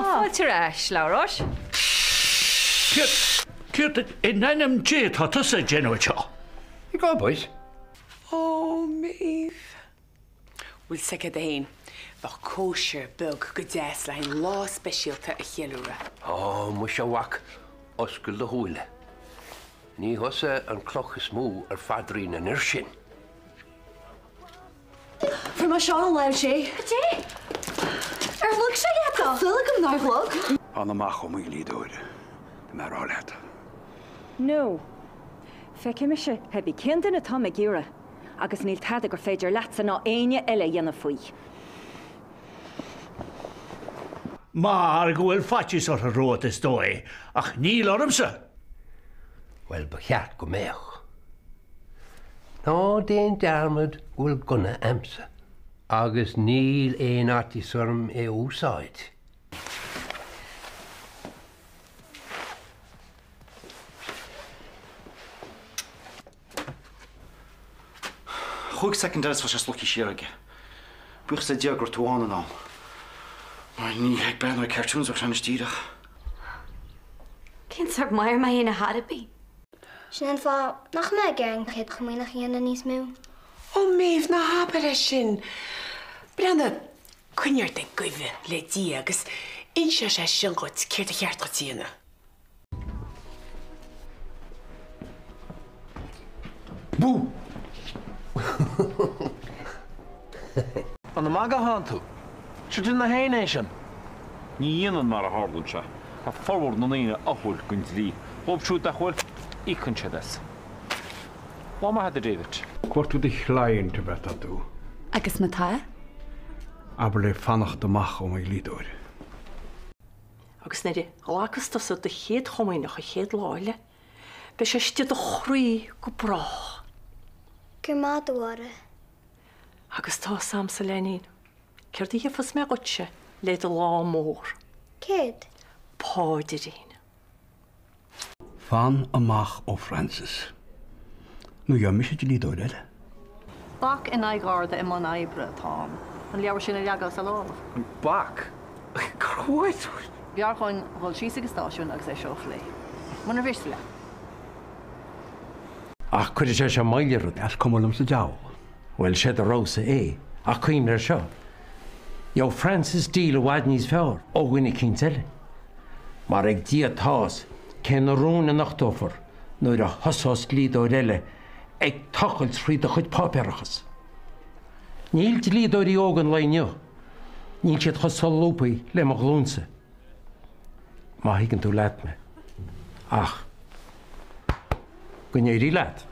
Fáilte ar ais, Labhráis. Céard, céard in ainm Dé atá tusa ag déanamh anseo? Ag obair. Ó, Méabh. Bhfuil 's agat fhéin, bheadh cóisir beag go deas le haghaidh lá speisialta a cheiliúradh. Ó, muise a mhac, oscail do shúile. Ní thusa an cloch is mó ar phaidrín an fhir sin. Fuair mé seo ina lámh sé. Cad é? Ar shlog sé leat Tá súil agam nár shlog. Fan amach ó mo dhlíodóir, tá mé a rá leat. No. Feicfidh mise pébí cén duine atáim ag iarraidh agus níl tada gur féidir leatsa ná éinne eile a dhéanamh faoi. Mar go bhfuil faitíos orthu romhat is dóigh, ach níl ormsa! Bhuel, ba cheart go mbeadh. Ná déan dearmad go bhfuil gunna a'msa. Agus níl aon fhaitíos orm é a úsáid. Chúig soicind eile is bheadh sé slogtha siar aige. Buíochas le Dia go raibh tú ann in am. Mar ní ag breathnú ar cartoons a bheadh sé anois díreach. Cén sórt maor mé fhéin ar chor ar bith? Sin an fáth nach mbeidh ag iarraidh an Chéad Chomaoineach a dhéanamh níos mó. Ó Méabh, ná habair é sin! Breathnaigh, coinnigh ort ag guibhe le Dia agus inseoidh sé sin dhuit céard a cheart dhuit a dhéanamh. Bú! An ag magadh atánn tú? Seo duine féin é sin. Ní dhéanann mar a tharlaíonn sé. Tá formhór na ndaoine uathúil don dlí. Dóibh siúd nach bhfuil, íocann siad as. Lá maith agat a David. Cuartaigh do chliant a bheith tú. Agus má tá? Abair léi fanacht amach ó mo dhlíodóir. Agus nuair a ghlacas tusa do Chéad Chomaoineach an chéad lá eile, beidh sé istigh i do chroí go brách. Go raibh maith agat, a Mháire. Agus tá 'fhios a'msa, a léinín, céard a gheofas mé dhuitse le do lá mór. Céard? Páidrín. Fan amach ó Francis, nó gheobhaidh mise dlíodóir eile. Bac in aghaidh Gharda i mbun oibre atá ann. An leabhar sin a leagadh as a lámh. An bac? Cá bhfuair tú? B'fhearr dhúinn dhul síos ag an stáisiún agus é seo a phlé. Munar mhiste leat. Ach cuirfidh sé seo moill ar rudaí. Is cuma liom sa diabhal. Bhuel, sé do rogha-sa é, ach cuimhnigh air seo, gheobhaidh Francis deal i bhfad níos fearr ó dhuine eicínt eile. Mar ag Dia atá's cé na rúin a nochtófar nuair a thosós dlíodóir eile ag tochailt thrí do chuid páipéarachas. Níl dlíodóirí óga an lae inniu, níl siad chomh solúbtha le mo ghlúinsa. Má thuigeann tú leat mé. Ach go n-éirí leat!